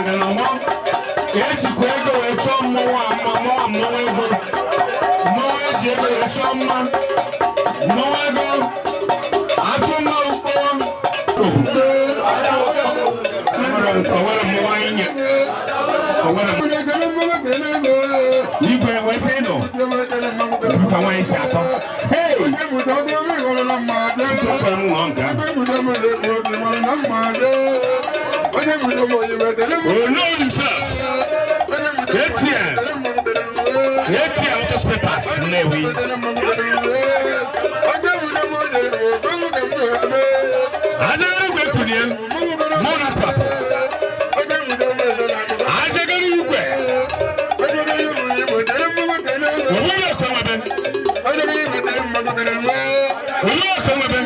Nganga n'ọgbọ. Ejikwa ego wee chọọ mmọnwụ a mma, mmọnwụ a, mmọnwụ ego, mmọnwụ eji ego wee chọọ mma, mmọnwụ ego. Atụmma ukpo onwere mmọnwụ anyị nye onwere igwe weta ịnụ ka nwaanyị si atọ. Hey! Ekwere m ṅụọ nke ahụ. Onowu himself, ATM, ATM Auto Spare Parts, Nnewi. Ajagara igwe kunie, mụ na papa. Ajagara igwe. Onwere ọkụ enwebe. Onwere ọkụ enwebe.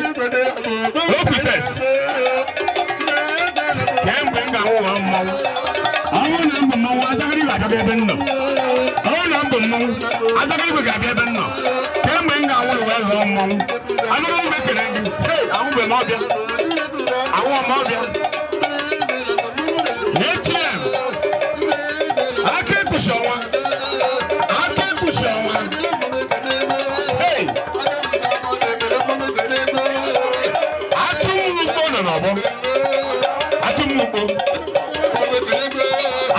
Open first. Kemgbe m ga-anwụ ghọọ mmọnwụ. Ọnwụ na mbụ mmọnwụ, ajagara igwe abịago ebe m nọ. Ọnwụ na mbụ mmọnwụ, ajagara igwe ga-abịa ebe m nọ. Kemgbe m ga-anwụ wee ghọọ mmọnwụ. Ajagara igwe kere gị. Hey, anwụbe m ọbịa. Anwụ m ọbịa. ATM. Aka ekpuchi ọnwa. Aka ekpuchi ọnwa. Hey! Atụmụkpo nọ n'ọgbọ. Atụmụkpo.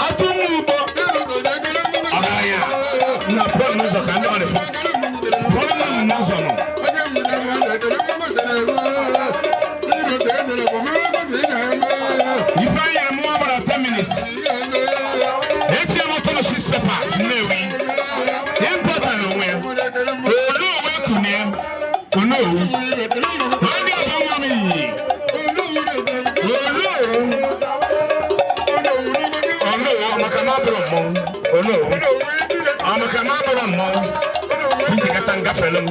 Atụmụkpo. Ọgaranya. Nna pụọ n'ụzọ ka ndị mmadụ fụ. Pụọ n'ụzọ nọ. Ifeanyị nyere mụnwa gbara 10 minutes. ATM Auto Spare Parts, Nnewi. Importer n'onwe ya. Onowu ekunie. Onowu. Onye ọbụ nwa m iyi. Onowu. Onowu maka na ọ bụrụ mmọnwụ. Onowu. Ọ maka na ọ bụrụ mmọnwụ. Njikọta ngafere m.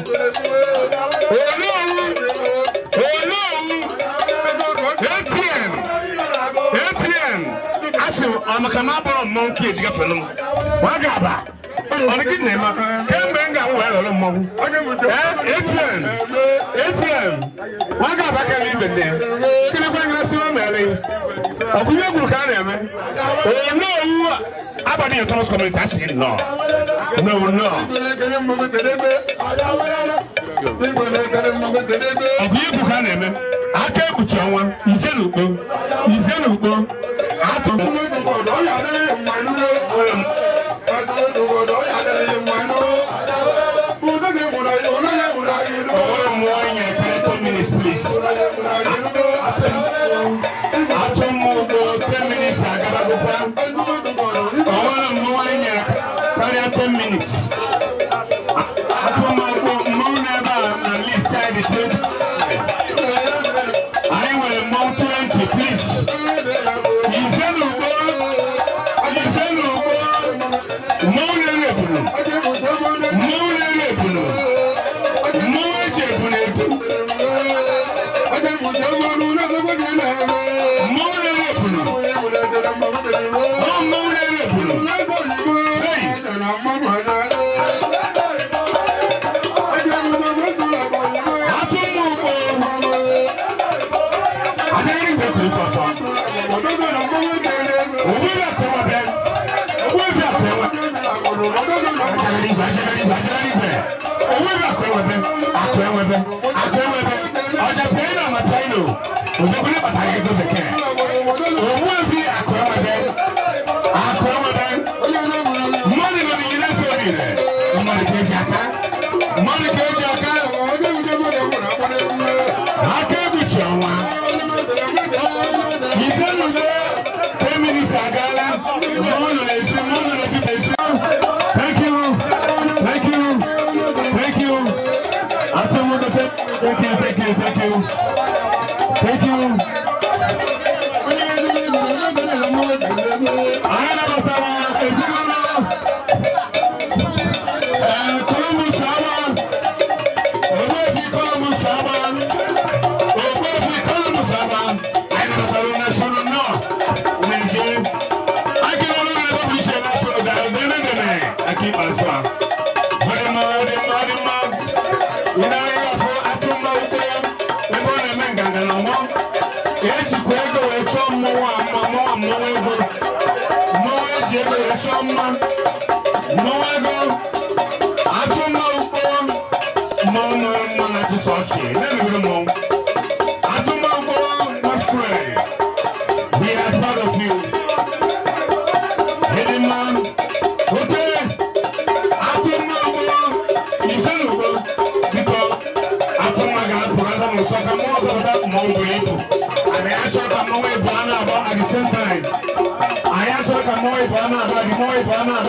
Onowu. Onowu. ATM. ATM. Asị ọ maka na ọ bụrụ mmọnwụ ka eji gafere m. Nwa ga-aba. Ọ dị gịnị na-eme? Kemgbe m ga-anwụ wee ghọrọ mmọnwụ. ATM. ATM. Nwa ga-aba ka ibe nne ya. Kịrịkwa ngasị o mere. Ọ bụ ihe gwuru ka a na-eme. Onowu Abadị Autonomous Community asị gị nnọọ. Onowu nnọọ. Ọ bụ ihe gwuru ka a na-eme. Aka ekpuchi ọnwa, ise na ukpo, ise na ukpo, atụ. Onwere mmụọ anyị nyere karịa 10 minutes, please. Atụ m ugbo 10 minutes agabagokwa. Onwere mmụọ anyị nyere karịa 10 minutes. Atụ m ugbo mmọnwụ n'ebe a na list anyị dị 20. Anyị nwere mmọnwụ 20, please. Ise na ugbo, ise na ugbo, mmọnwụ na-ere ebulu, mmọnwụ na-ere ebulu, mmọnwụ eji ebulu ebu, mmọnwụ na-ere ebulu, ọ mmọnwụ na-ere ebulu. Hey! Atụ m ugbo, ajagara igwe kuru fọfọ. Òwe bẹ kọ́ wa bẹ, òwe bẹ kọ́ wa. Ajagara igwe, ajagara igwe, ajagara igwe. Òwe bẹ kọ́ wa bẹ, akọ́ wa bẹ, akọ́ wa bẹ. Ọjà pẹ́ẹ́nù àmà pẹ́ẹ́nù. Òwe bẹ bàtà yẹ kó bẹ̀kẹ́. Òwe fi akọ́ wa bẹ, akọ́ wa bẹ. Mọ́nì lọ ní ilé sọ̀rọ̀ rẹ̀. Mọ́nì kejì aka, mọ́nì kejì aka. Aka ekpuchi ọnwa. Ise n'uzo, 10 minutes agaala. Mọ́nì na-esi, mọ́nì na-esi na-esi. Thank you, thank you, thank you. Atụmụdo, thank you, thank you, thank you. Thank you. Anyị nabatara ezinụlọ Columbus Agba, Ogbuefi Columbus Agba, Ogbuefi Columbus Agba. Anyị nabatara unu soro nnọọ na-eje. Anyị kelere unu ebe ọ bụ iche na soro gara deme deme aka ikpeazụ a. Ọ dị mma, ọ dị mma, ọ dị mma. Ị na-anya afọ atụmma ukwu ya ebe ọ na-eme nganga na ọgbọ. Ejikwa ego wee chọọ mmọnwụ a mma, mmọnwụ a, mmọnwụ ego. wee chọọ mma. Mmọnwụ ego, Atụmma Ukpo, mmọnwụ mara mma na-achịsa ọchị, na-emegide mmọnwụ. Atụmma Ukpo Masquerade, we are proud of you. Ịdị mma, oke, Atụmma Ukpo, ise na ukpo, biko, Atụmma ga-apụrụ n'ụsọ ka mmụọ ọzọ pụta. Mmọnwụ buru ibu. Anyị achọrọ ka mmọnwụ ịbụ a na-agba at the same time. Anyị achọrọ ka mmọnwụ ịbụ a na-agba, mmọnwụ ịbụ a na-agba.